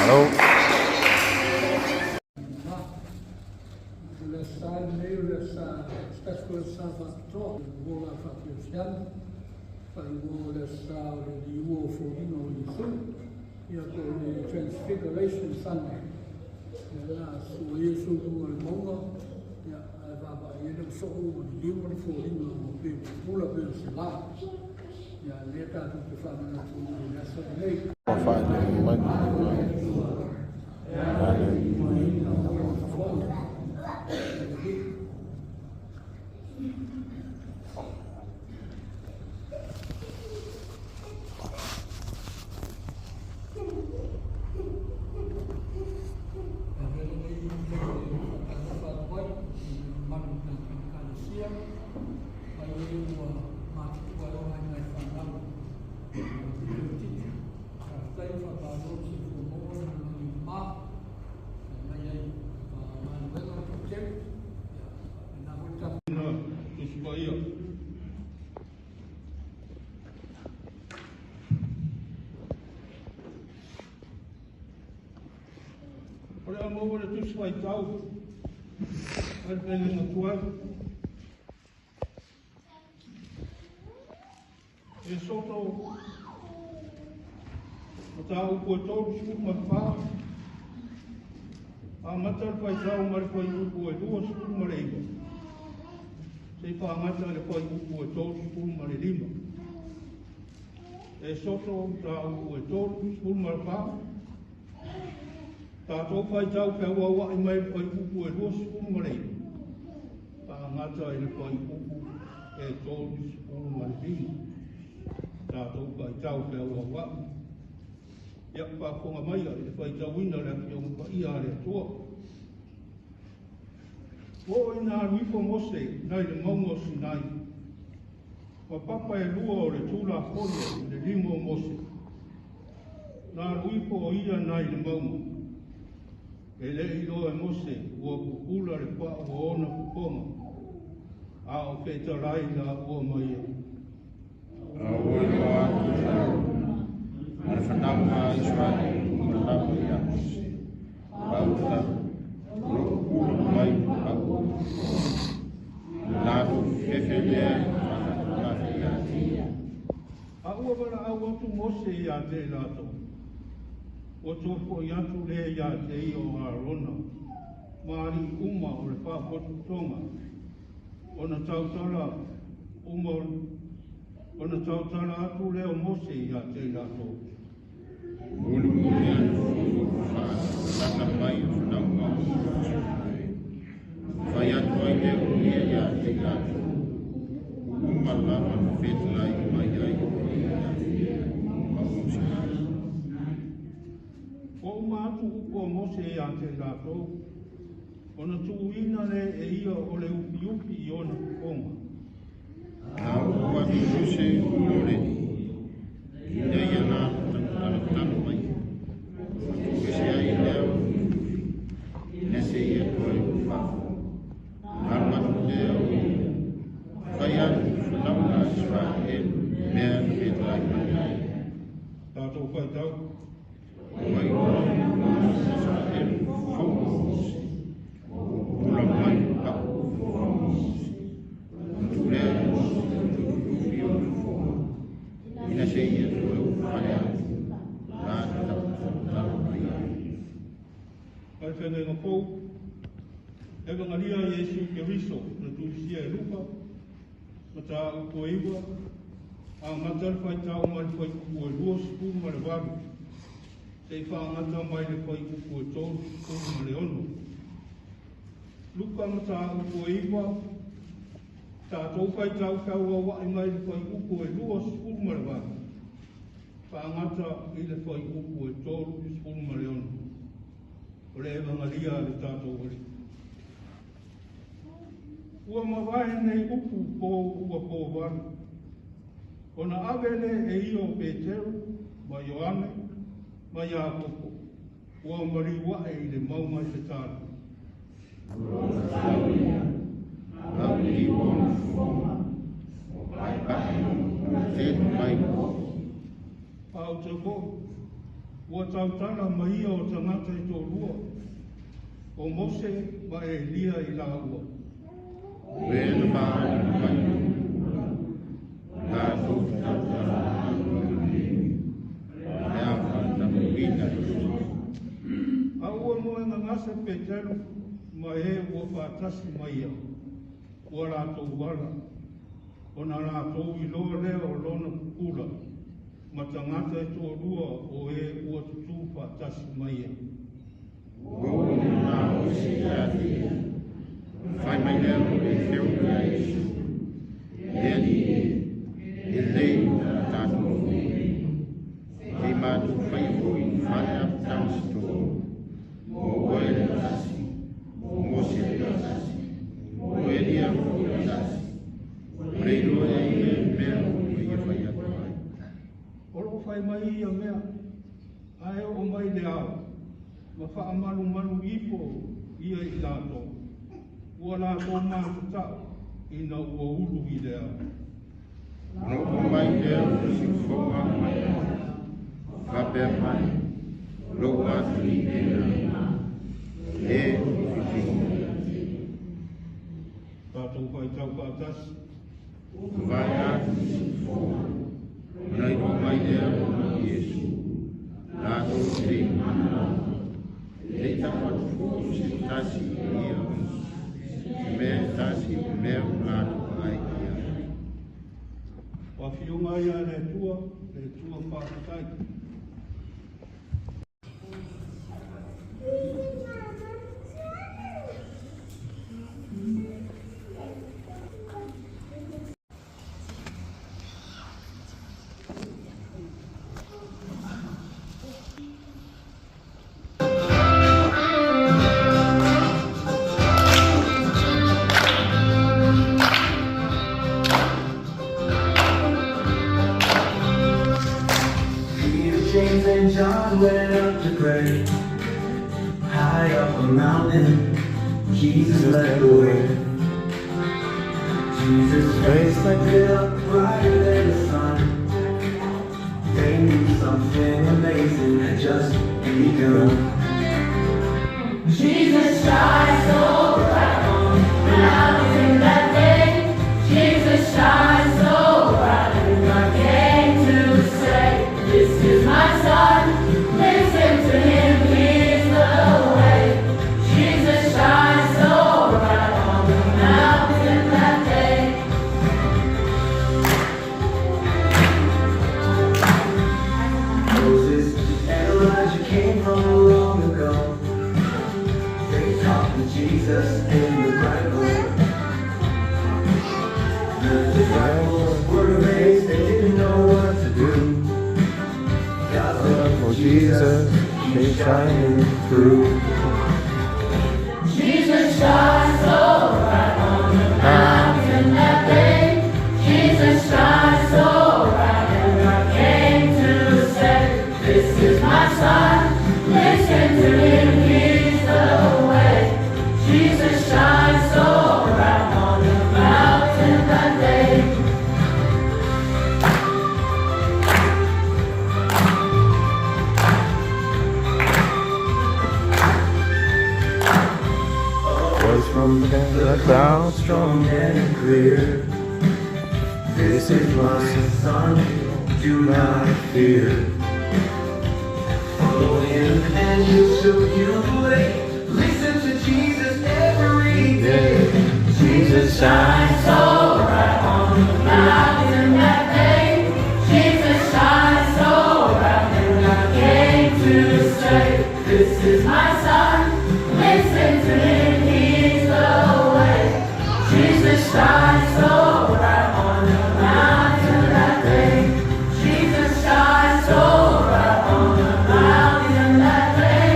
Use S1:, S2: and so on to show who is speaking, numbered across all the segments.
S1: Malo.
S2: O le Aso Sa lenei o le Aso Sa, se tasi foi o Aso Sa faapitoa, o la faakerisiano, faaigoa o le Aso Sa o le Liua o Foliga o Iesu, ia po o le Transfiguration Sunday. Ia o le a sua Iesu i luga o le mauga, ia, ae vaavaai i ai le soo ua liliu ona foliga ua pei ua pupula pei o se la. Ia, lea tatou te faamanatuina i le aso lenei.
S1: Ua faailoa mai.
S3: Na Tusi Paia. O le a maua le Tusi Faitau a le Feagaiga Tuai. Esoto mataupu e 34, amata le faitau mai le fuaiupu e 29 seia faagata i le fuaiupu e 35. Esoto mataupu e 34, tatou faitau feauaua'i mai le fuaiupu e 29 faagata i le fuaiupu e 35. Tatou faitau feauaua'i. Ia faafofoga maia i le faitauina o le Afioga Paia a le Atua. Oo ina alu ifo Mose nai le mauga o Sinai, ma papa e lua o le Tulafono i le lima o Mose. Na alu ifo o ia nai le mauga. E le i iloa e Mose ua pupula le pa'u o ona fofoga, a o fetalai laua ma ia.
S1: A ua iloa atu e Arona ma le fanauga a Isaraelu uma lava ia Mose, pauta o lo o pupula mai le pau o ona fofoga. O le latou fefefe lea i le faalavelave ia te ia.
S3: A ua valaau atu Mose ia te i latou, ua toe fo'i atu lea ia te ia o Arona ma alii uma o le faapotopotoga, ona tautala uma ona tautala atu lea o Mose ia te i latou.
S1: Mulimuli ane foi o faasalaga mai o fanauga o Isaraelu. Fai atu ai lea o ia ia te i latou. Uma lava na fetalai mai ai o ia ia te ia i le mauga o Sinai.
S3: Ua uma atu upu o Mose ia te i latou, ona tuuina lea e ia o le ufiufi i ona fofoga.
S1: Na upu atu Mose o le ina ia na talatalo mai. Ona tuuese ai lea o le ufiufi, ina se ia toe fafo. Na alu atu lea o ia. Fai atu i fanauga a Isaraelu mea na fetalai mai ai.
S3: Tatou faitau.
S1: Ua iloa e fanauga a Isaraelu fofoga o Mose. Ua pupula mai le pau o fofoga o Mose. Ona tuu lea e Mose le ufiufi o ona fofoga. Ina se ia toe ulufale atu, la na talatalo mai ai.
S3: A le Feagaiga Fou, Evagalii a Iesu Keriso na tusia e Luka, mataupu e 9, amata le faitau mai le fuaiupu e 28 seia faagata mai le fuaiupu e 36. Luka mataupu e 9, tatou faitau feauaua'i mai le fuaiupu e 28 faagata i le fuaiupu e 36. O le Evagalia a le tatou Alii. Ua mavae nei upu po ua po valu. Ona ave lea e ia o Petero ma Ioane ma Iakopo ua maliu ae i le mauga i le talo.
S1: Tau ia, lauliliu ona fofoga, ua paepae ona telu mai.
S3: A ou te foi, Ua tautala ma ia o tagata e toalua, o Mose ma Elia i laua.
S1: O e na faaali mai latou te tautala i le a faatamuina.
S3: A ua moegagase Petelo ma e ua faatasi ma ia, ua latou ala, ona latou iloa lea o lona pupula, ma tagata e toalua o e ua tutū faatasi ma ia.
S1: Ua oo ina maosi ia te ia, fai mai lea o Petero iā Iesu, “Le Alii e, e lelei ona tatou i inei. Se i matou faia foi ni fale apitaga se tolu, mo oe le tasi, mo Mose le tasi, mo Elia foi le tasi.” Ua le iloa e ia le mea ua ia fai atu ai.
S3: O loo fai mai ia mea, ae oo mai le ao, ma faamalumalu ifo ia i latou, ua latou matatao ina ua ulu i le ao.
S1: Ona oo mai lea o le siufofoga ma faapea mai, “Lou atalii lena, le ou filifilia.”
S3: Tatou faitau faatasi.
S1: Ua vae atu le siufofoga, ona iloa mai lea o Iesu, latou te le i manao. E le i tau atu foi o se tasi i ia se mea e tasi o mea ua latou vaai i ai.
S3: O afioga ai a le Atua, le Atua faafetai.
S4: Peter, James, and John went up to pray. High up a mountain, Jesus led the way. Jesus' face lit up brighter than the sun. They knew something amazing had just begun.
S5: Jesus shines so bright on the mountain that day. Jesus shines so bright, and I came to say, “This is my son. Listen to him, he's the way.” Jesus shines so bright on the mountain that day.
S4: Moses and Elijah came from long ago. They talked with Jesus in the bright light. The disciples were amazed, they didn't know what to do. God's love for Jesus came shining through.
S5: Jesus shines so bright on the mountain that day. Jesus shines so bright, and I came to say, “This is my son. Listen to him, he's the way.” Jesus shines so bright on the mountain that day.
S4: Voice from the cloud, strong and clear. “This is my son, do not fear. Follow him and he'll show you the way. Listen to Jesus every day.”
S5: Jesus shines so bright on the mountain that day. Jesus shines so bright, and I came to say, “This is my son. Listen to him, he's the way.” Jesus shines so bright on the mountain that day. Jesus shines so bright on the mountain that day.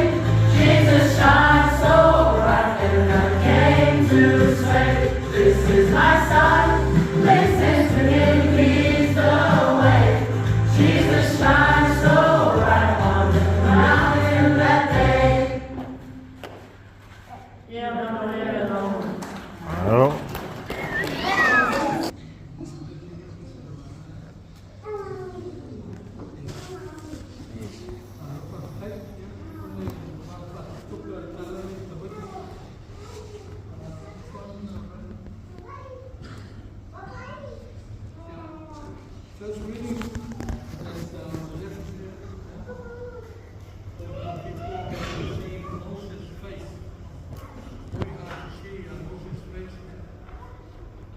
S5: Jesus shines so bright, and I came to say, “This is my son.
S2: First reading is left people can see Moses' face. Very hard to see Moses' face.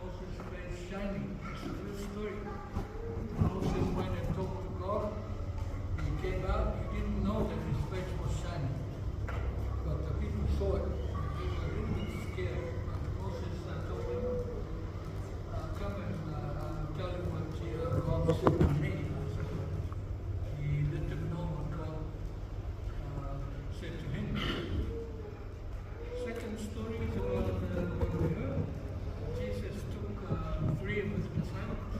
S2: Moses' face shining. It's a real story. Moses went and talked to God. He came out. He didn't know that his face was shining. But the people saw it. They were a little bit scared. But Moses told them, come and I'll tell you what God said to me. So he let them know what God said to him. Second story is about what we heard. Jesus took three of his disciples.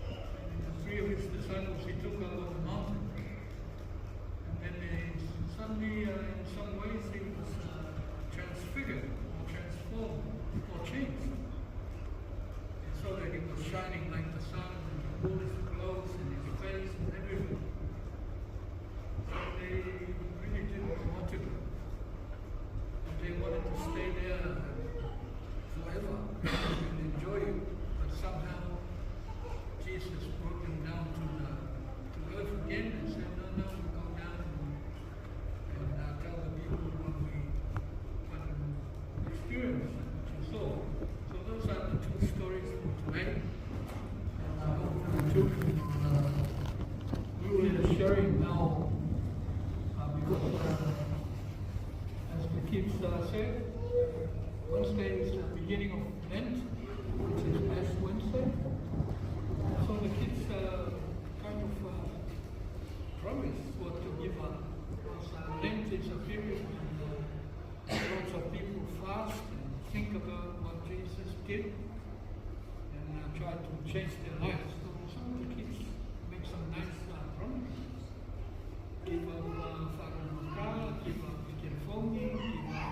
S2: And the three of his disciples he took up on the mountain. And then they suddenly, in some ways, he was transfigured or transformed or changed. And so that he was shining like the sun, and he wore his clothes and his face and everything. So they really didn't know what to do. And they wanted to stay there forever and enjoy it. But somehow Jesus brought them down to earth again and said, no, no, we go down and tell the people what we experienced and what you saw. So those are the two stories for today. And I hope the children will sharing now because as the kids said, Wednesday is the beginning of Lent, which is Ash Wednesday. So the kids kind of promise what to give up. Because Lent is a period when lots of people fast and think about what Jesus did and try to change their lives. So some of the kids make some nice promises. Give up Whakamaka, give up Telefoni, give up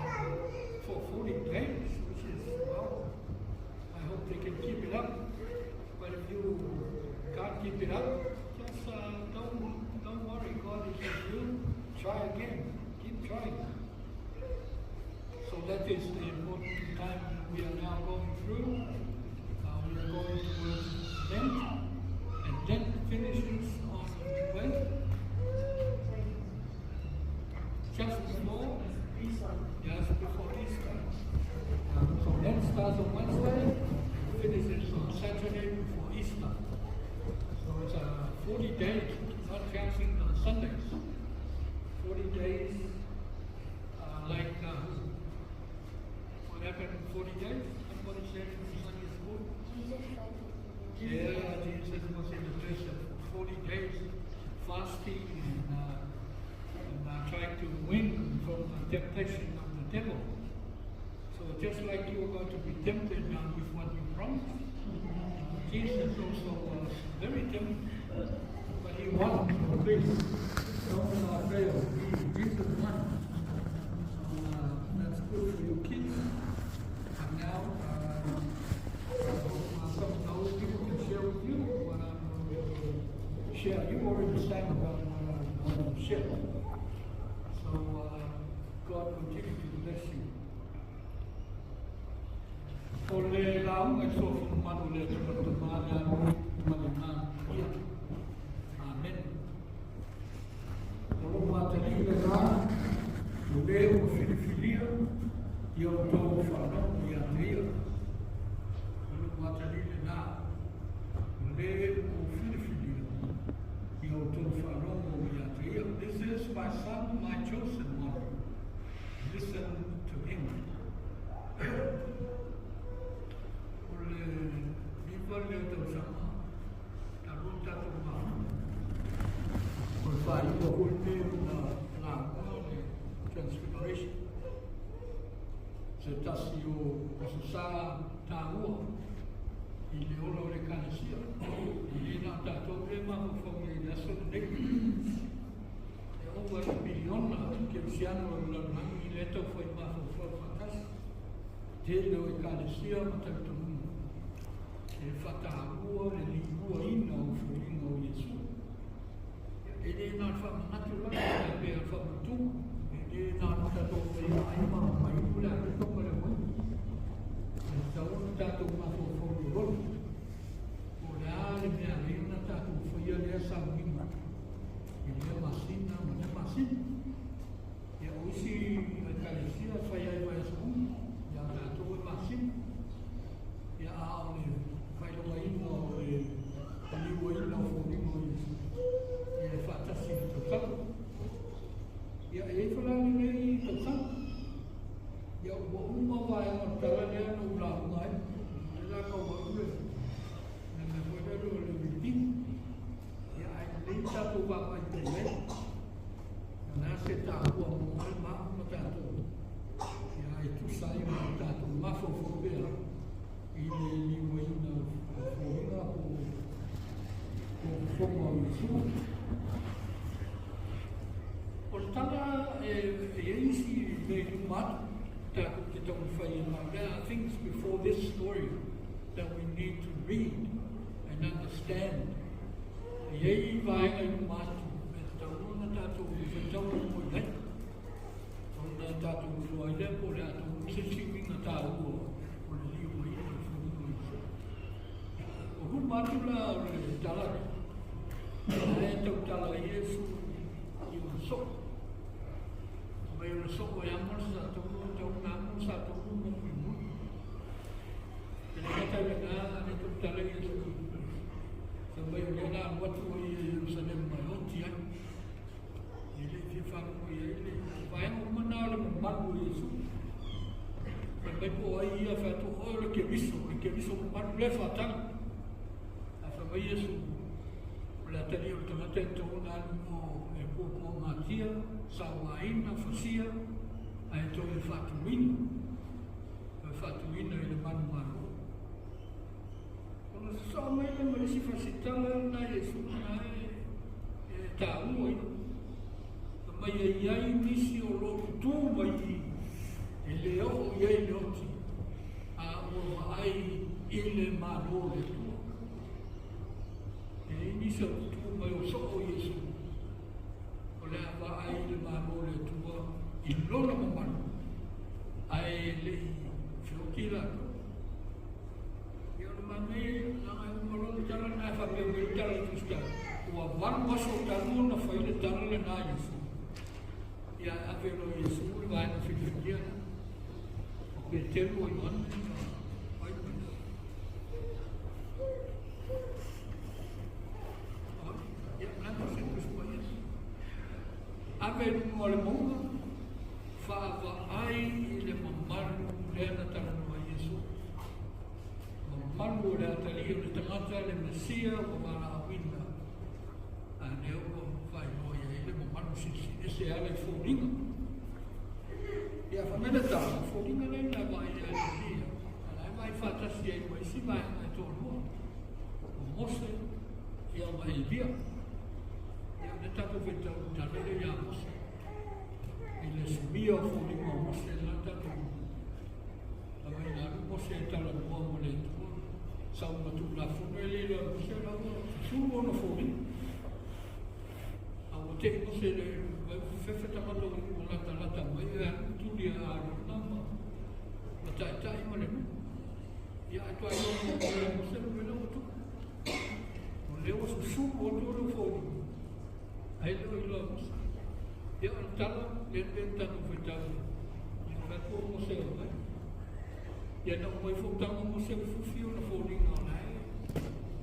S2: for 40 days, which is, well, I hope they can keep it up. But if you can't keep it up, just don't worry. God is with you. Try again. Keep trying. So that is the important time we are now going through. We are going towards Lent, and Lent finishes on when? Just before Easter. Just before Easter. So Lent starts on Wednesday, finishes on Saturday before Easter. So it's 40 days, not counting the Sundays. 40 days, what happened in 40 days? Somebody said in Sunday school? Yeah, Jesus was in the desert for 40 days, fasting and trying to win from the temptation of the devil. So just like you are going to be tempted now with what you promised, Jesus also was very tempted, but he won. So please, don't fail. Jesus won. So that's good for your kids. And now, some of those people can share with you what I'm going to share. You already sang about what I'm going to share. So God continue to bless you. O le launga i sofu manu le tumatumale anu malina ia. Amen. O lo matali le rā, o le o filifilia, i o tō whanau i a te ia. O lo matali le rā, o le o filifilia, i o tō whanau i a te ia. This is my son, my chosen one. Listen to him. O le liva leo tausama, talu tātou mahu. O le whaaiua hoi te o na ngā le transfiguration. Se tasi o aso sa tāua i le ola o le kalesia. I le nā tātou le mafaufau i le aso lenei. E ova le miliona kerisiano o le lalolagi i le taufai mafaufau faatasi. Tele o ekalesia ma talitonuga. E fataua le liuaina o foliga o Iesu. E le na le faamanatu lava pe a le faamatuga. E le na le tatou faiaai ma maiu le apeto ma le moe. E tatau ona tatou mafaufau lololo. Po o le a le mea ai ona masina. Ia o isi ekalesia e fai ai vaiaso uma, ia o tatou e masina. Ia a o le faailogaina o le liuaina o foliga o Iesu, ia e faatasi i le tausaga. Ia e i ai foi la lenei tausaga. Ia ua uma vaega o le tala lea na ou lauga ai. O lea la tau a'u le le mea foi lele o le repeat. Ia ae lelei le tatou vaavaai pea i ai. O le a se taua mo oe ma a'u ma tatou, ia e tusa ai ma le tatou mafaufau pea i le liuaina o foliga po o fofoga o Iesu. O le tala e i ai isi mea i luma atu tatou te taumafai e ma there are things before this story that we need to read and understand. E i ai vaega i luma atu e tatau ona tatou faitau mo i ai. Ona tatou iloa ai lea po o le a tonu se isi uiga taua o le liuaina o le foliga o Iesu. O luma atu la o le tala lea, o la e tautala ai Iesu i ona soo. Mai o le soo e amo le sa taunu, tau na amo le sa taunu ma mulimuli. E le gata i lena, a le tautala Iesu fai mai o lea la alu atu o ia i Ierusalema e oti ai. E le i fia faalogo i ai le vaega uma na o le mamalu o Iesu. Fai mai po o ai ia, fai atu oe o le Keriso, o le Keriso mamalu lea e faatagi. A fai mai Iesu, o le atalii o le tagata e tatau ona alu o e puapuagatia, sauaina, fasia, ae toe faatuina. Toe faatuina i le manumalo. Ona sosoo mai lea ma le isi fasitala lena Iesu na e taua ia. Fai mai e i ai nisi o lo o tutū mai i i, e le oo i ai le oti, a ua vaai i le Malo o le Atua. E i ai nisi o tutū mai o soo Iesu, o le a vaai i le Malo o le Atua i lona mamalu, ae le i feoti latou. Ia o le manaia ia, leaga e uma loa le tala lena e faapea mai le tala i le Tusitala, ua 8 aso talu ona fai le tala lena a Iesu. Ia ae ave loa e Iesu le vaega filifilia lena, o Peteru, o Ioane ma ai ma isi. Ia, o le a se Tusi Paia? Ave i luga o le mauga, faavaai i le mamalu lea na talanoa ai Iesu. Mamalu o le atalii o le tagata, le Mesia ua valaauina, a lea ua faailoa i ai le mamalu silisili ese ala i foliga. Ia, fai mai le tala, o foliga lea na vaai ai le Elia, a la e vaai faatasi ai ma isi vaega e toalua, o Mose ia ma Elia. Ia, o lea tatou faitau i le tala lea ia Mose, i le sumia o foliga o Mose, la tatou Aumai na alu Mose e talanoa ma le Atua. Sau ma Tulafono e le iloa e Mose la ua susulu ona foliga. A ua tei Mose le fefe tagata ua latalata mai e alu tuli a Arona ma taitai ma le nuu. Ia ae toa iloa ma e Mose le mea ua tupu. O lea ua susulu atu o le foliga. Ai le o iloa e Mose. Ia o le tala le mea na tatou faitau. Ia fai atu o Mose o mai. Ia na umai foutaga Mose ua fufi ona foliga o la e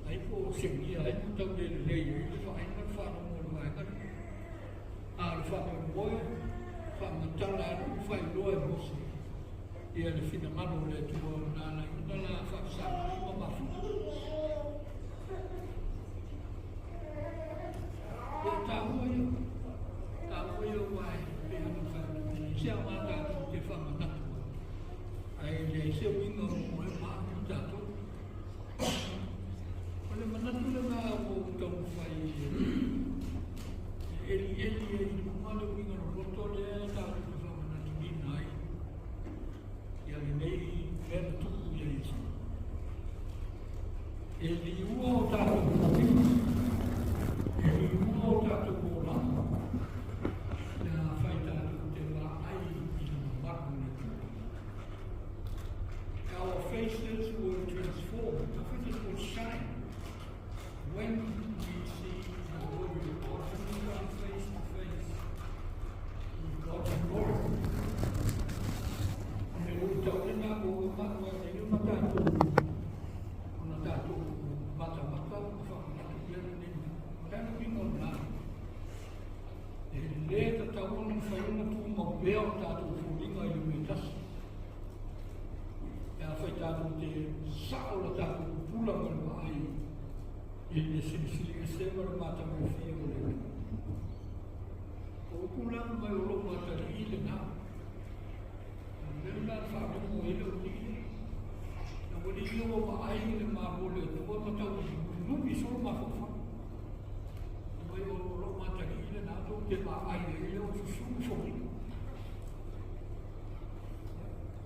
S2: ai po o segia ai ma tau le lelei ai le vaai ma le faalogo o le vaega lea. A o le faamoemoe, faamatala alu faailoa e Mose ia le finagalo o le Atua na ala ai ona la faafesagai ma mafuta. Ia taua ia, taua ia ua e pei ona fai atu, e leai se aoga tatou te faamanatu ai. Ae leai se uiga mo oe ma au ma tatou. O le manatu lena ua ou taumafai e elieli ai i luga le uiga loloto lea tatou te faamanatuina ai ia lenei mea na tupu ia Iesu. E liua o tatou foliga, e liua o tatou olaga, pe afai tatou te vaai i le mamalu o le Atua. E ao fei pea o tatou foliga i le mea tasi. E afai tatou te sao la tatou pupula ma le vaai i le silisili ese ma le matagofie o le Atua. O upu la mai o lou matalii lena. O le mea lena na faalogo ai le aualii. Le aualii ia ua vaai i le malo o le Atua ma tau numi solo mafaufau. Mai o lou matalii lena tou te vaai ai lea ua susu foliga.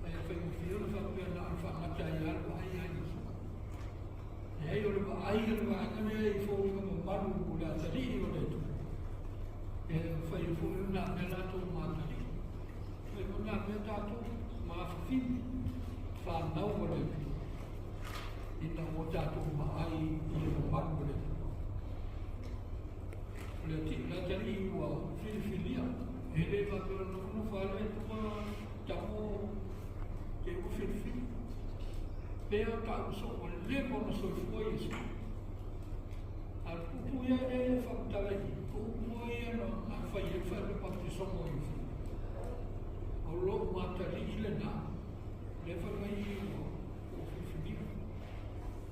S2: Ai e faigofie ona faapea na o le faagata ai lava le vaai ia Iesu. Leai, o le vaai a le vaega lea i foliga mamalu o le atalii o le Atua. E mafai ai foi ona amea latou matalii. Mafai foi ona amea tatou mafafine, fanau a le Atua, ina ua tatou vaai i le mamalu o le Atua. O le atalii ua filifilia, e le faapea o le nofonofo lava le Atua tago te ua filifili. Pea tau so ua leva ona soifua Iesu. A o le puupuu ia lea e faamatala i i, o upu ia na fai ai le faapatisoga o Iesu. O lou matalii lena, lea fai mai ua filifilia.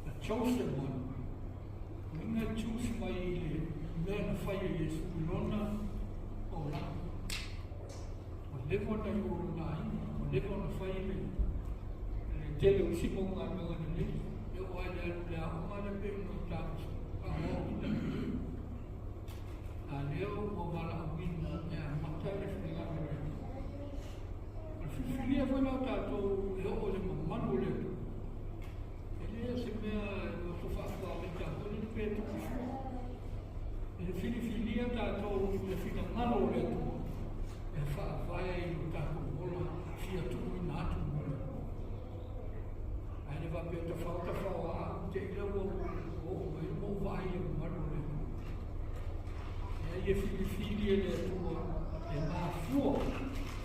S2: The chosen one. Uiga e choose mai i le mea na fai e Iesu i lona olaga. Ua leva ona i o lona aiga, ua leva ona fai le tele o isi mau galuega lelei. E oo lava i le alu i le aoga lea pei ona tatou faaauauina. A lea ua valaauina e amata le finagalo o le Atua. O le filifilia foi la o tatou e oo i le mamalu o le Atua. E le o se mea e oso faafuaveta foi lele pe tupu fua. E filifilia tatou i le finagalo o le Atua e faavae ai lo tatou ola fia tuuina atu mo le Atua. Ae le faapea tafao tafao a au te ila ua oo mai mo vaai le mamalu o le Atua. E ia filifili e le Atua e mafua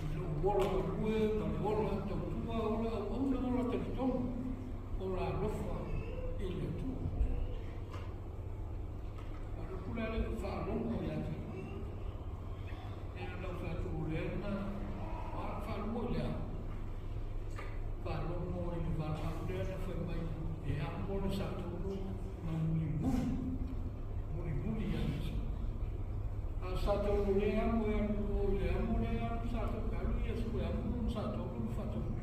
S2: i lou ola galue ma le ola tautua, ola auauna, ola talitonu, ola alofa i le Atua. O le upu lea le faalogo ia te e lau faatu lea na faalua i le ao. Faalogo i le valaau lea na fai mai e amo le Satolu ma mulimuli, mulimuli ia Iesu. A Satolu le amo e alu o i le amo le alu Satolu, e alu Iesu e amo lona Satolu ma faataunuu.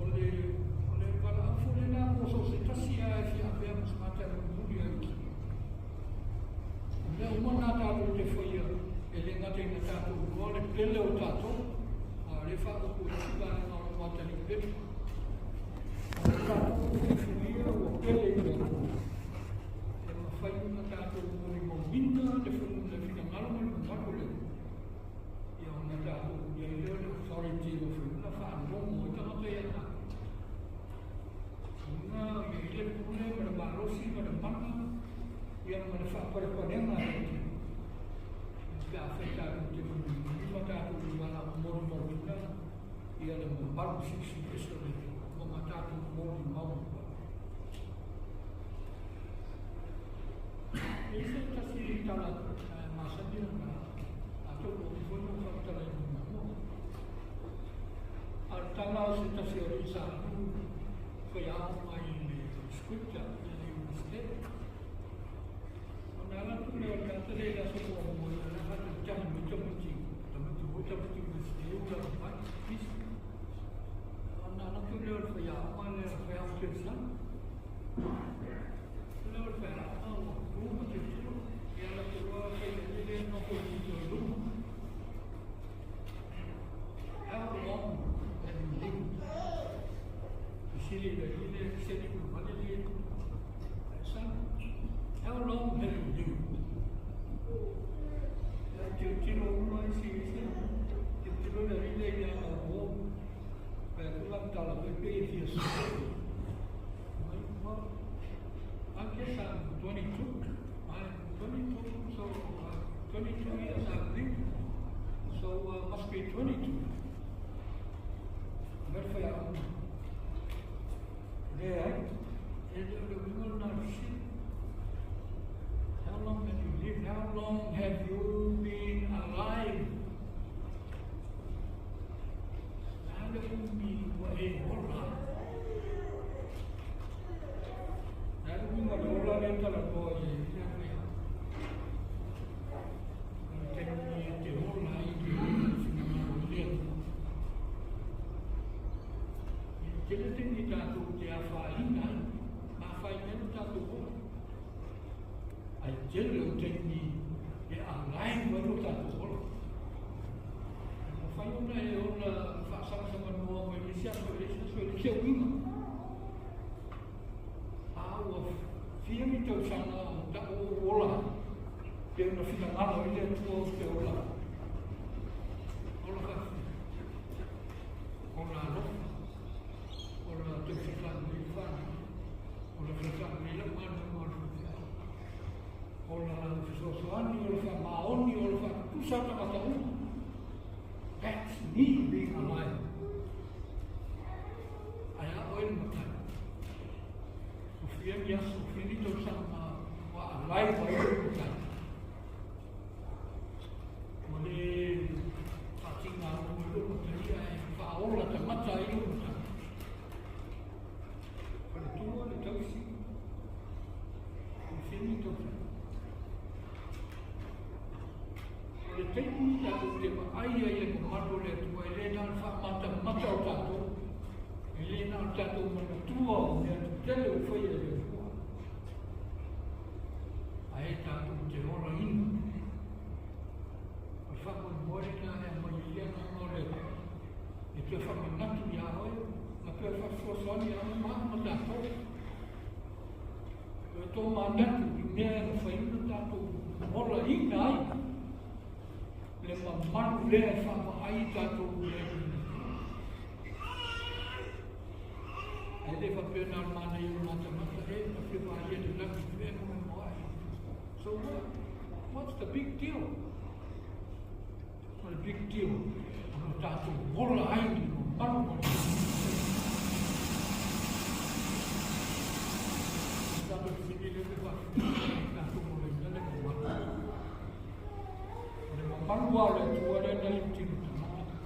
S2: O le valaau foi lena mo so o se tasi lava e fia avea ma se tagata e mulimuli ai Iesu. O mea uma na tatou te faia e le gata ina tatou iloa le pele o tatou, a o lea e faaopo i isi vaega o le matalii pele. O le tatou filifilia ua pele i le Atua. E mafai ona tatou molimauina le finagalo ma le mamalu o le Atua. Ia ona tatou i ai lea o le authority o fai ona faalogo ai tagata ia tatou. Ona ia i le pule ma le malosi ma le mana ia ma le faapalepalega a le Atua. Pe afai tatou te mulimuli ma tatou valaau molimauina ia le mamalu silisili ese o le Atua ma tatou molimau. E se tasi tala masani ona tatou o foi no faamatala i luma. A le tala o se tasi o alii sa alu faiaoga i le scripture i le universite. Ona ala atu lea o le tagata lea i le aso muamua ia le faatalitali mai tamaiti, tamaiti foi tamaiti universite ua lava mai pisi. Ona ala atu lea o le faiaoga lea, faiaoga kerisiano. Lea o le faiaoga ua tu ma tilotilo, ia ala atu loa fai le nofo i luma. How long have you lived? Fesili le ile seli ua vale le son. How long have you lived? Ia tilotilo uma isi isi. Tilotilo le alii ia o pe atu la tala foi pe e fia sa. Mai, well, I guess I'm 22. I'm 22, so 22 years I've lived. So must be 22. Mea faiaoga. Leai, e le o le uiga lena o le fesili. How long have you lived? How long have you been alive? Ae tele o taimi e alive ai lo tatou ola. E mafai ona e ola faasamasamanuamai le isi aso i le isi aso e leai se uiga. A ua fia ni tausaga o ta'u ou ola ai, pe ona finagalo ai le Atua ou te ola ai. Ola faafia. Ola alofa. Ola tausi faalelei le fanau. Ola fesoasoani lau galuega o le faifeau. Ola fesoasoani, ola faamaoni, ola faatutusa tagata uma. That's me being alive. Ae a oe le matai. Ua fia ni aso, ua fia ni tausaga ma ua alive ai lou matai. Ua le faatigalu ai lou matai ae faaola tagata ai lou matai. Faletua le tausi, ua fia ni tausaga. O le taimi tatou te vaai ai i le mamalu o le Atua, e le na o le faamatamata o tatou, e le na o le tatou manatua o mea tetele ua faia e le Atua, ae tatou te olaina. O le faamoemoe lena e aumai ai le Agaga o le Atua, e toe faamanatu iā oe, ma toe faafesoasoani iā oe ma au ma tatou. Toe tomanatu i mea e mafai ona tatou olaina ai le mamalu lea e faavaai i tatou i le Atua. Ae le faapea na o le manaia o le matamata e ma fia vaaia le lagi i mea moemoea'i. So what? What's the big deal? O le big deal, o lo tatou ola ai i le mamalu o le Tatou fesili lea pe faafefea ona tatou olaina le mamalu. O le mamalu lava o le Atua lea na liutino tagata.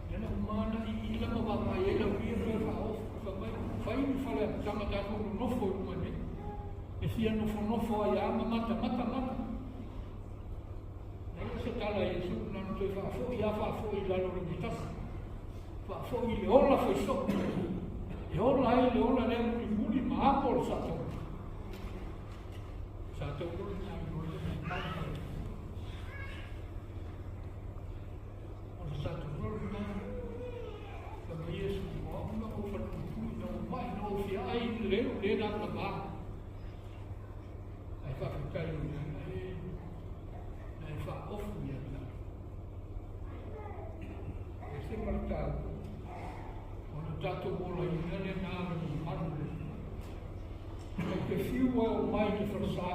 S2: Lea na uma ona iila ma vaavaai ai lauia toe faaofi fai mai, fai ni fale amataga tatou nonofo i luga nei. E fia nofonofo ai lava ma matamata mata. Leai se tala a Iesu, na ona toe faafoi lava faafoi i lalo o le gatasi. Faafoi i le ola faisoo. E ola ai le ola lea mulimuli ma apo o le saatauga. Saatauga o le mea iloa ai le mea mau. O le saatauga o le mea fai mai Iesu, o au na ou falepuipui, na ou mai, na ou fia ai i le leo le na na Ae faafetai o lea na e faaofu ia te au. E ese ma le taua o le tatou olaina lena le mamalu le Atua. E te fiu e oo mai i le falesa,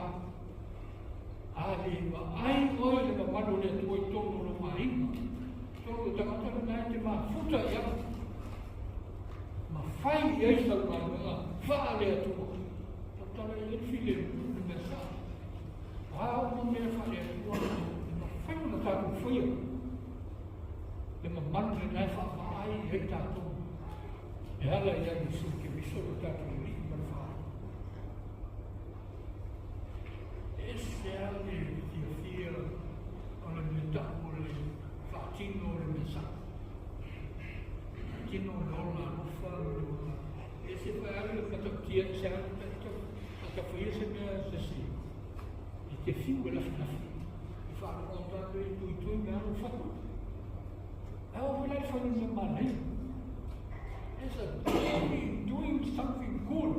S2: a le vaai oe i le mamalu o le Atua i totonu o lou aiga, totonu o le tagata lena e te mafuta i ai, ma fai i ai sau galuega faale-Atua. Tautala i ai le filemu i le mea sao. O a uma mea faale-Atua e mafai ona tatou faia, le mamalu lena e faavaai ai tatou e ala ia Iesu Keriso lo tatou Alii ma le Faavae. E ese lava le fiafia o le mea tau o le faatino o le mea sao. Faatino o le ola alofa ma le ola. E ese foi lava le matautia e se alu a ta faia se mea se si e te fiu e lafilafi. E faalogo atu lava pei e tuitui mai lava lou fatu. Ae oo foi la i le fai o le mea manaia. There's a joy in doing something good.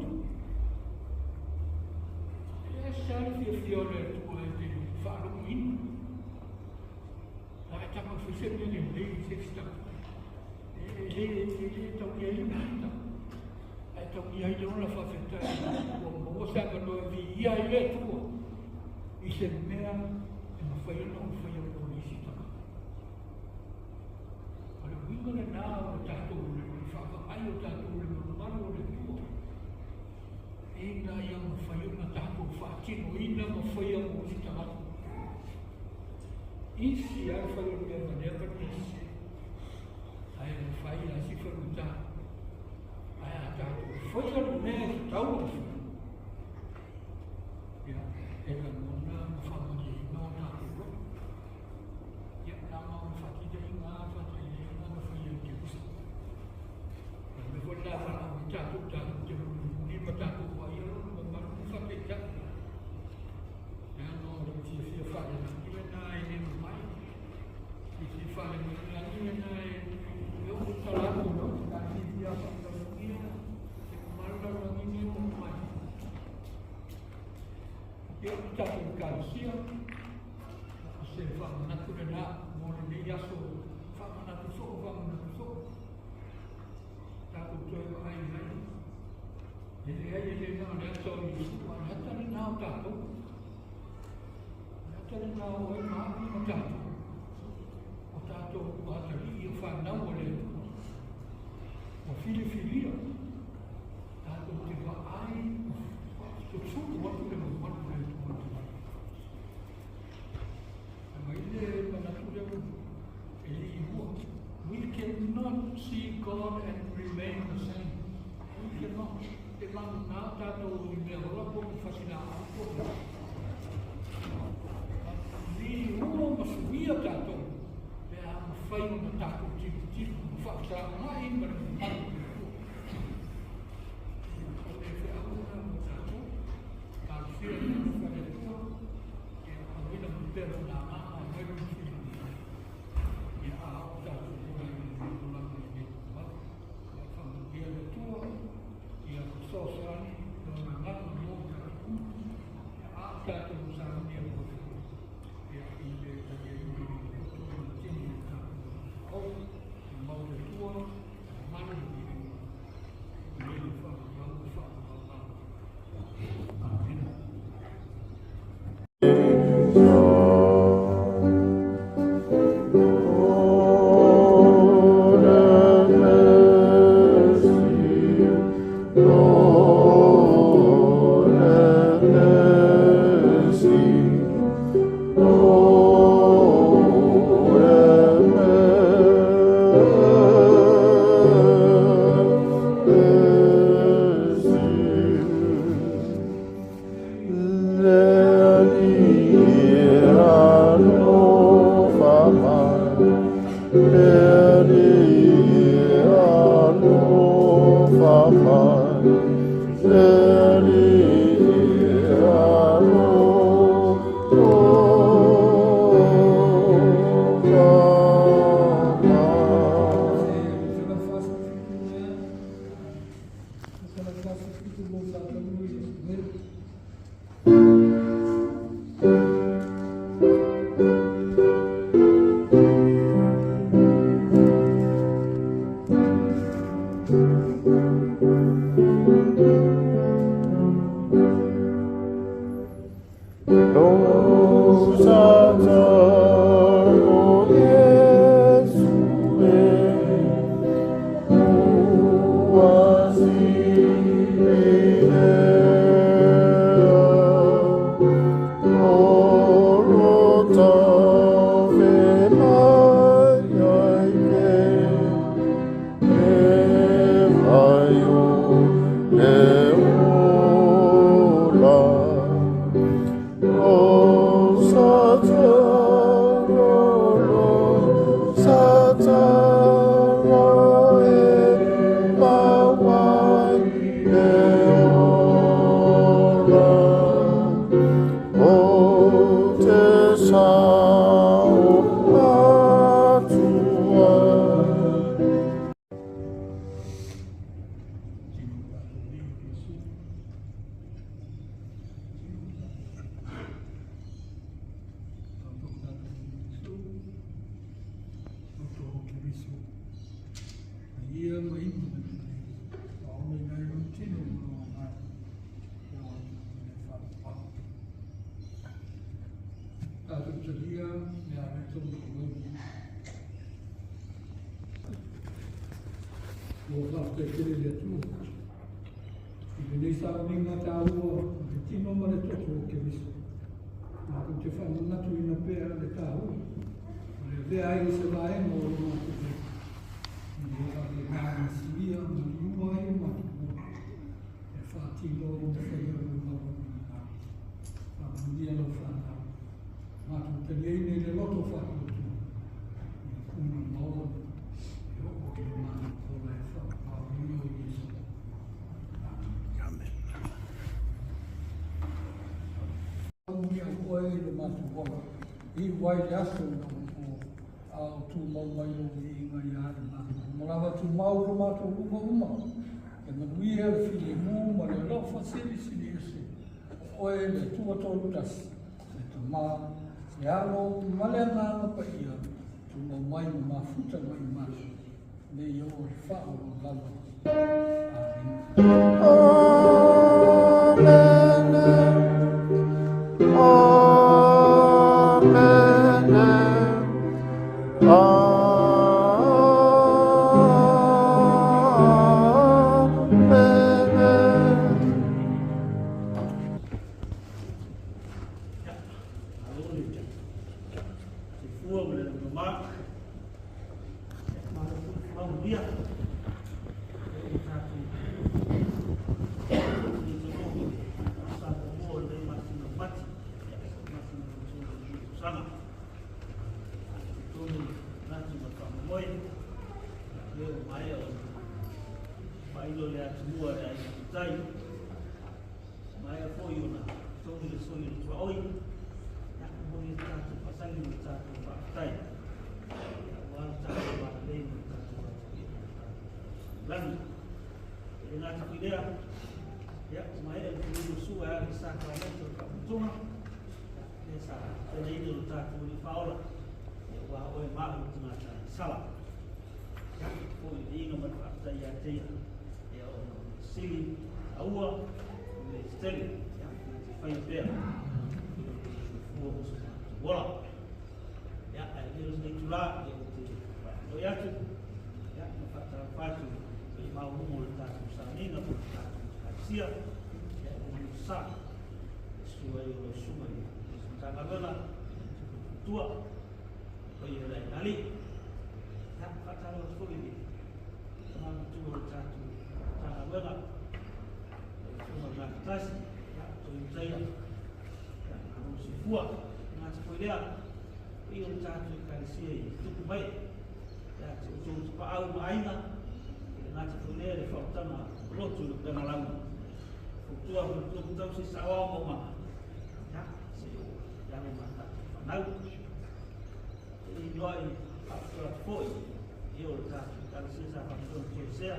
S2: E ese lava le fiafia o le Atua e te faalogoina. A e tago e fai se mea lelei i se isi tagata. E le tau i ai le mafuta. Ae tau i ai le ola faafetai ua maua se avanoa e viia ai le Atua i se mea e mafai ona ou faia mo le isi tagata. O le uiga lena o le tatou le faavaai o tatou i le mamalu o le Atua, ina ia mafai ona tatou faatinoina ma faia mo isi tagata. Isi lava le fai o le mea valea ma le mea sese, ae mafai lava si faigata. Ae a tatou faia le mea e tatau ona fai, ia, e lagona ma faamalieina o tatou loto. Ia, na ma ona faataitaiga lava, faataitaiga na faia e Keriso. O le mea foi lena e valaau ai tatou, tatou te mulimuli ma tatou vaaia lona mamalu ma faataitai. Ia, o tatou Ekalesia, o se faamanatu lenā mo lenei aso, faamanatu soo, faamanatu soo. Tatou toe vaai i ai. E leai, e le na o le ata o Iesu, a o le ata lenā o tatou. O le ata lenā o oe ma au ma tatou. O tatou ua atalii o fanau a le Atua. Ua filifilia tatou te vaai ma faasusulu atu le mamalu o le Atua i tagata. Fai mai le manatu lea e liua. We cannot see God and remain the same. We cannot. E vagana tatou i mea ola po o fasilaau po o liua ma suia tatou pe a mafai ona tatou tilotilo ma faafesagai ma le mamalu o le Atua. O le feau lena mo tatou. Talosia le alofa o le Atua, ia auina mai pea lona agaga mai lona filemu. Ia a o tatou ola i lenei olaga i lenei tumau. Ia faamanuia le Atua, ia fesoasoani lona agaga mo tatou uma. Ia a o tatou saunia foi ia i le taliaina o le loto ma le tino o tatou ao. Ia mau le Atua, mamalu le viiga, i le faavavau ma faavavau lava. Amena.
S4: Lord have mercy, Lord have mercy, Lord have mercy. Le Alii alofa mai, le Alii alofa mai, le Alii alofa mai.
S2: Se la face se la face fitu mo tatou i
S4: Lo sataro Iesu e, ua sili lea, o lo taufe mai ai ke, e vai o le ola. Lo sataro, lo sataro e mauai le ola. O te sao atua.
S2: Tino tatou i Iesu. Tatou tatou Iesu. Loto o Keriso. A ia ma inu me le ma ona i nai o tino ma lo ngai. E o atu i le whaapau. Tatou talia le areto ma koe. Ua faafetai tele i le Atua. I lenei sauniga taua o le tino ma le toto o Keriso. Matou te faamanatuina pea le taua. O le avea ai o se vaega o lo matou loto. Ina ia faapena ona suia ma liua ai o matou ola. E faatino ona faia o le maualuga. Faamanuia lau fanau. Matou taliaina i le loto faatuatua. Ia puna ma ola. E oo i le matou ola e faapau o Iesu. Amen. Manuia oe i le matou ola. I uai le aso i lou po, a o tumau mai lou viiga ia i matou. Ma lava tumau lo matou uma uma. E manuia le filemu ma le alofa silisili ese. Oe le Atua Tolu Tasi, le Tama, le Alo ma le Agaga Paia, tumau mai ma mafuta mai maso, nei oo i le faaaloalo lava. Amene.
S4: Amen. Amen.
S6: Malo le soifua ma le lagimama, malo foi le faamulia e o tatou talogi sa muamua o lenei masina o Mati, masina o le lenei tausaga. Talitonu le manatu ma le faamoemoe, lea ua maea ona faailo le atumua e le aiga tautai, maea foi ona togi le soi o le tuaoi, ia momoli le tatou faasagi ma le tatou faafetai, aua le tatou valelei ma le tatou vatapuia ma le tatou lagi. E le gata foi lea, ia ua maea le filemu sua e ala i le sakaramento o le faaputuga, lea sa tapenaina e lo tatou Alii Faaola, ia aua oe ma au le tagata sala. Ia foi le viiga ma le faafetai ia te ia, ia ona o le sili taua ma le tetele, ia na te faia pea i lo outou soifua ma so matou ola. Ia, ae avea lenei itula, ia ou te faafeiloai atu, ia ma faatalofa atu i le paia maualuga o le tatou sauniga po o le tatou Ekalesia, ia e momoli sa e susu ai o lau susuga i le Matagaluega, tua, le paia o le aiga alii. Ia, faatalofa atu foi i le tama matua o le tatou Matagaluega, lau Afioga i le Gafatasi, ia, Toiutaia, ia, malo le soifua. E gata foi lea, paia o le tatou Ekalesia i tupu mai, ia te outou tapaau ma aiga, e le gata foi lea i le faaolataga o lotu i le upega lauga. Fautua faletua ma tausi saoao ma umaga, ia, se i oo i alo ma tatou fanau. E iloa i faapitoa atu foi i o le tatou Ekalesia sa faapea ona toesea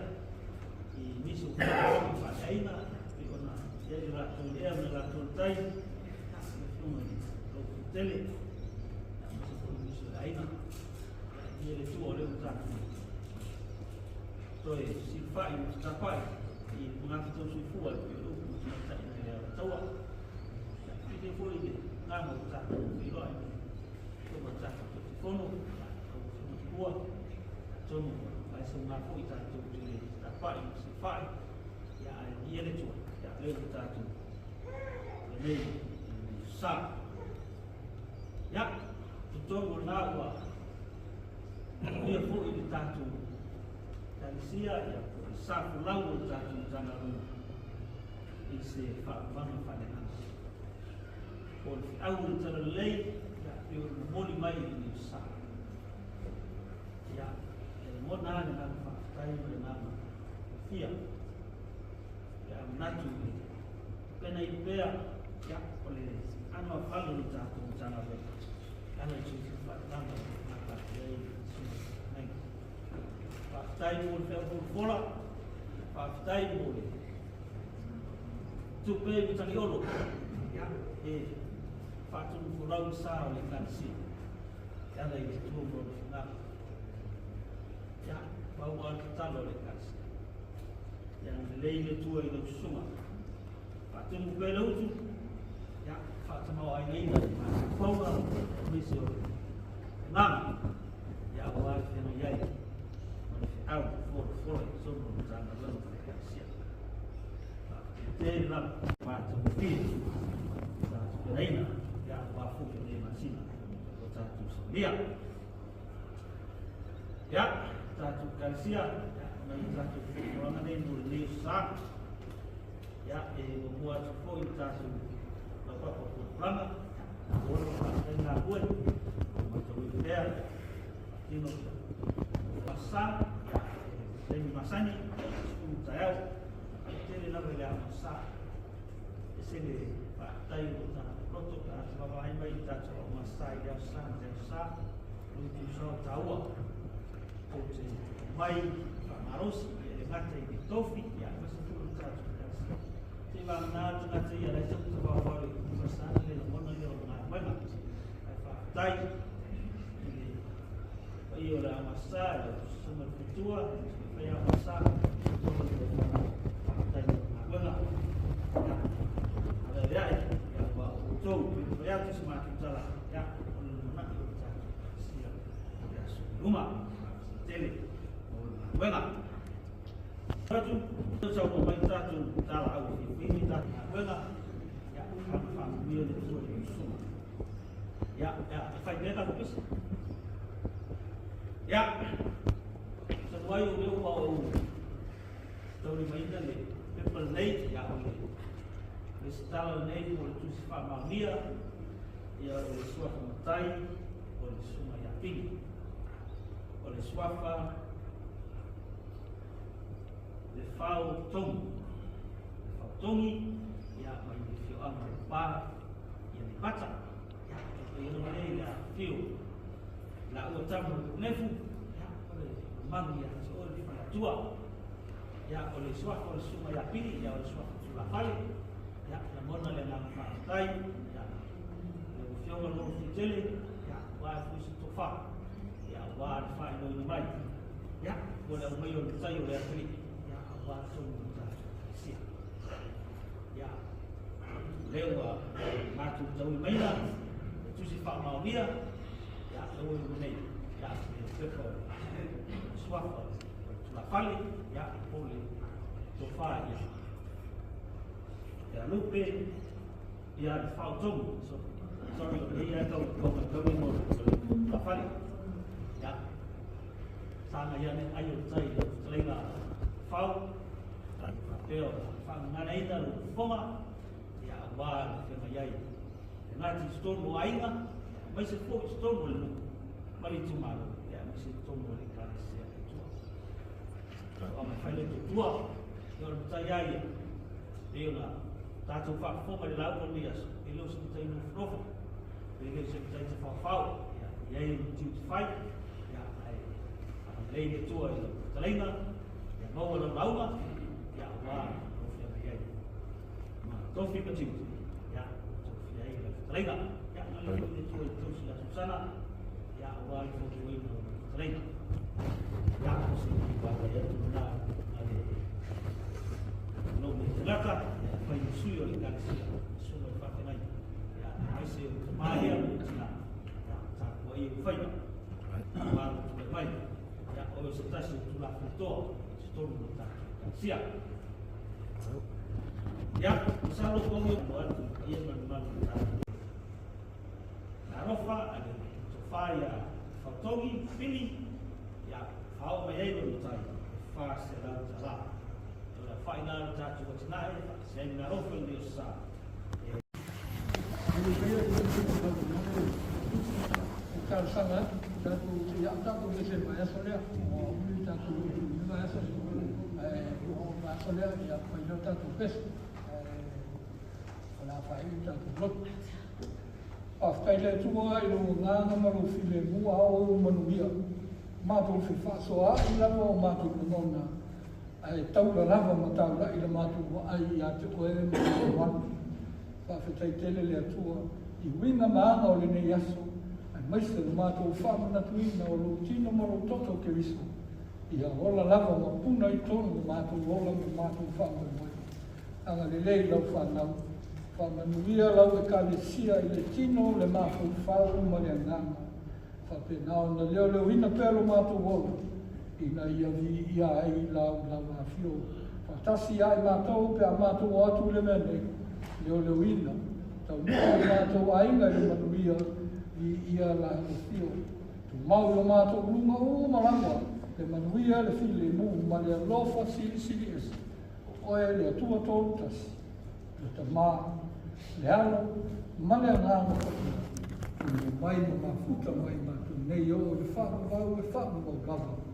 S6: i nisi o mataupu faaleaiga pei ona i ai le latou i le ea ma le latou i le tai, ia, le Afioga i le Lototetele, ia, aemaise foi o nisi o le aiga. Ia, le Atua o lea ua tatou toe fesilafai ma fetapai i le magafetau soifua e pei o le upu na tamaitai nai le Alataua. Ia, pili foi le agaga o tatou feiloai ma le Afioga i le tatou Taitaifono, ia, lau Afioga Tupua, atonu ua faaisoga foi tatou te le fetapai ma fesilafai, ia, ae viia le Atua, ia, lea ua tatou lenei i sa. Ia, totonu o lena ua manuia foi le tatou Ekalesia, ia, po o le sa folau o le tatou Matagaluega i se faaumaga faaleagaga. Po o le feau o le Talalelei, ia, pei ona momoli mai i lenei sa. Ia, e lagona lava le agaga faafetai ma le agaga fiafia pe a manatu i le tapenaina pea, ia, o le anoafale o le tatou Matagaluega e ala i soifua faaleagaga o lo o gapatia ai le susuga i le feagaiga. Faafetai mo le feau folafola, faafetai mo le tupe i Mataniolo, ia, e faatonufolau le sa o le Ekalesia e ala i le Atua ma Lona finagalo. Ia, pau lava le tatalo a le Ekalesia, ia agalelei le Atua i lau susuga, faatumu pea le utu, ia, faatamaoaigaina i le mafaufauga aemaise o le agaga, ia aua le feagai ai ma le feau folafola i totonu o le Matagaluega ma le Ekalesia. Faafetai lava. Matagofie sa tapenaina, ia, aua foi lenei masina o tatou saunia. Ia, tatou Ekalesia, ia, ona i tatou fuafuaga nei mo lenei sa. Ia, e muamua atu foi le tatou laupapa o fuafuaga, ia, ua faafetai galue, matauina pea, faatino sa, ia, taimi masani, 10 taeao, e tele lava i le ama sa. E se le faafetai o ta loto pe a te vaavaai mai i tatou auma sa i le aso sa ma le aso sa, o le itu sao taua tou te mai faamalosi, ia e le gata i le tofi, ia aemaise foi o le tatou Ekalesia. Se i vagana tagata ia lai sa uta vaovao faafetai i le paia o le Aogasa, le Susuga i le Faletua, le Susuga i le Faiaogasa, totonu o le fanau. Faafetai mo le galuega. Ia, aveaveai, ia, ua outou pei ona fai atu se matou tala, ia, o le lumanai o le tatou Ekalesia i le aso i luma. Faafetai tele mo le galuega. Atu, saunoa mai tatou talaau e fia fai ni tatou galuega, ia, faamanuia le Atua i lau susuga. Ia, ia, e fai mea tatou pese. Ia, talu ai o lea ua ou taulimaina le pepa lenei, ia, o le resitala lenei mo le tusi faamaonia, ia, o le suafa matai, o le susuga ia Pili. O le suafa le fao togi. Le fao togi, ia, mai le afioaga o Pa, ia Aleipata. Ia, e pei ona lea i le afifio la ua tama o Punefu, ia, o le mamalu ia te oe le faleatua. Ia, o le suafa o le susuga ia Pili, ia, o le suafa tulafale. Ia, lagona le agaga faafetai, ia, lau Afioga Lolo Fitele, ia, aua e foi se tofa, ia, aua le faailoina mai. Ia, mo le aumai o le tai o le atalii, ia, aua tonu o tatou Ekalesia. Ia, lea ua matou taulimaina le tusi faamaonia, ia, ua i luma nei, ia, le pepa o le suafa o le tulafale, ia, po o le tofa ia ia Lupe, ia le Faotogi. So, sorry, o lea tau tau tau mo le tulafale. Ia, saga ia ne ai o le tai o fetalaiga Fau, faapea o faagaganaina le fofoga, ia, aua le feagai ai. E gati i totonu o aiga, aemaise foi i totonu o le nuu ma le itumalo, ia, aemaise i totonu o le Ekalesia a le Atua. O mai fai le tua, ia, o le matai ai ia, pei ona tatou faafofoga i le lauga o lenei aso, e le o se matai nofonofo, e le o se matai tafaofao, ia, e i ai le tiute fai, ia, ae agalelei le Atua i lau fetalaiga, ia maua lau lauga, ia, aua lou feagai ai ma tofi ma tiute, ia, ua tofia ai lau fetalaiga. Ia, agalelei foi le Atua i tausi ia Susana, ia, aua le fautuaina o lau fetalaiga. Ia, o se vaavaai atu lena a le lou nei tagata, ia, e fai ma sui o le Ekalesia, susuga i le faafeagai, ia, aemaise o tama ia ma tina, ia, tapuai e faiva, aua lou tulai mai. Ia, o oe o se tasi o Tulafono i totonu o le tatou Ekalesia. Ia, masalo o atu i le paia ma le mamalu o le tatou alofa a le tofa ia Faotogi Pili, ia, faaoo mai ai lona tai e $400. O le afaina o le tatou atinae faatasi ai ma le alofa i lenei aso sa.
S2: E talosaga atu tatou ia tatou ese i le vaiaso lea ua umi tatou i le vaiaso ae ua oo i le vaiaso lea ia fai loa tatou pese ae o le a faaiu tatou lotu. Faafetai i le Atua i lou agaga ma lou filemu a o ou manuia. Matou fefaasoaai lava o matou lagona ae taula lava ma taulai le matou vaai ia te oe ma lou mamalu. Faafetai tele le Atua i uiga ma aga o lenei aso, aemaise le matou faamanatuina o lou tino ma lou toto Keriso, ia ola lava ma puna i tonu o matou ola ma matou faamoemoe. Agalelei lau fanau, faamanuia lau Ekalesia i le tino, le mafaufau ma le agaga. Faapena ona leoleoina pea lo matou ola, ina ia viia ai lau lava afio faatasi ia i matou pe a matou o atu i le mea nei, leoleoina, taunuu lo matou aiga i le manuia, viia lau afio. Tumau i lo matou luga uma lava le manuia, le filemu ma le alofa silisili ese, o oe le Atua tolu tasi, le Tama, le Alo ma le Agaga Paia, tulai mai ma mafuta mai matou nei oo i le faavavau e faavavau lava.